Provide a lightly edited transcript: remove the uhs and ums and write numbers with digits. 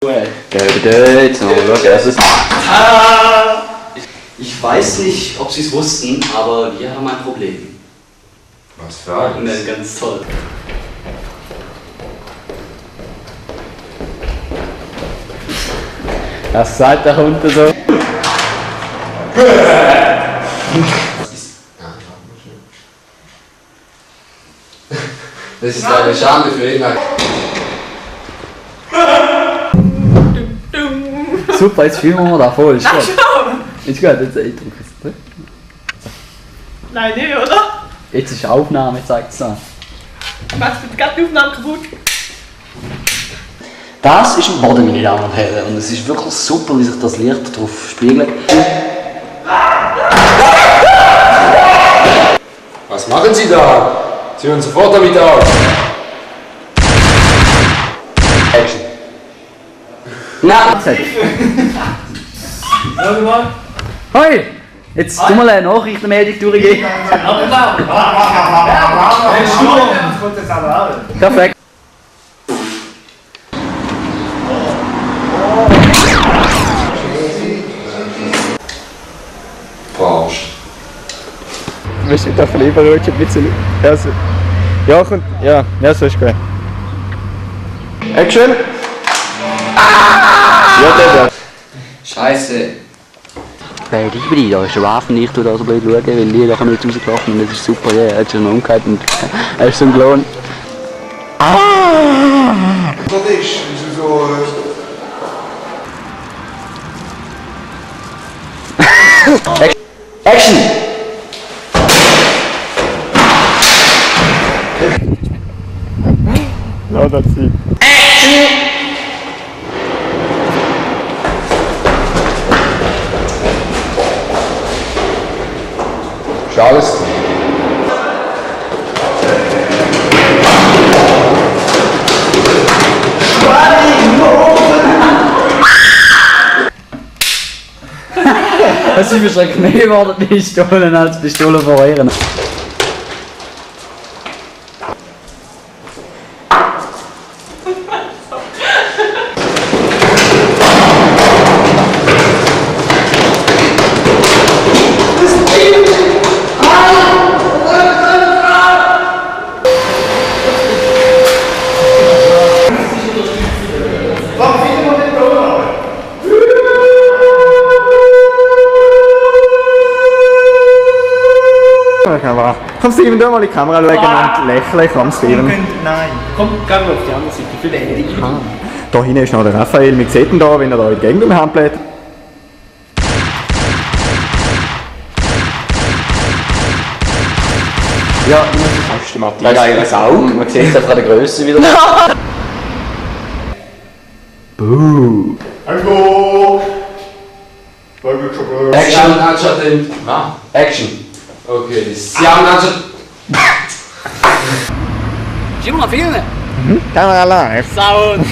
Jetzt noch mal erstes. Ich weiß nicht, ob Sie es wussten, aber wir haben ein Problem. Was für eins? Ne, ganz toll. Das sagt der Hund so. Das ist eine Schande für ihn. Super, jetzt filmen wir da voll. Ist gut. Ist gut, jetzt ich drücke es. Nein, nicht, oder? Jetzt ist Aufnahme, zeigt es an. Machst du gerade die Aufnahme kaputt? Das ist ein Boden, meine Damen und Herren, und es ist wirklich super, wie sich das Licht darauf spiegelt. Was machen Sie da? Sie hören sofort damit auf. Action. Nein! Schau mal. Hoi! Jetzt tu mal eine Nachrichtenmeldung durchgehen. Perfekt. Verarscht. Wir sind auf Leberrötchen ein bisschen. Also, ja, kommt. Ja, so ist gut. Action! Ja, der. Scheiße. Bei Liebri, da ist der Waffen nicht, du da so blöd schauen, weil die da haben jetzt rausgelaufen und das ist super, ja, er hat schon umgekehrt und er ist so ein Klon. Dat is zo. Action! Ja, das sieht. Ist alles. Es ist wahrscheinlich mehr geworden, Pistolen als Pistolen von euren. Komm Steven, du mal in die Kamera schauen und lächeln. Komm Steven. Nein. Komm, gehen wir auf die andere Seite. Für den Handy. Da hinten ist noch der Raphael. Wir sehen ihn da, wenn er da in die Gegend umhandelt. Ja, ich muss das systematisch. Das ist ein Auge, man sieht es einfach an der Größe wieder. Buh! Hallo! Weil schon blöd. Sie haben anstatt den. Action. Okay, Sie haben anstatt. Schau mal, Filme! Kamera live. Sound.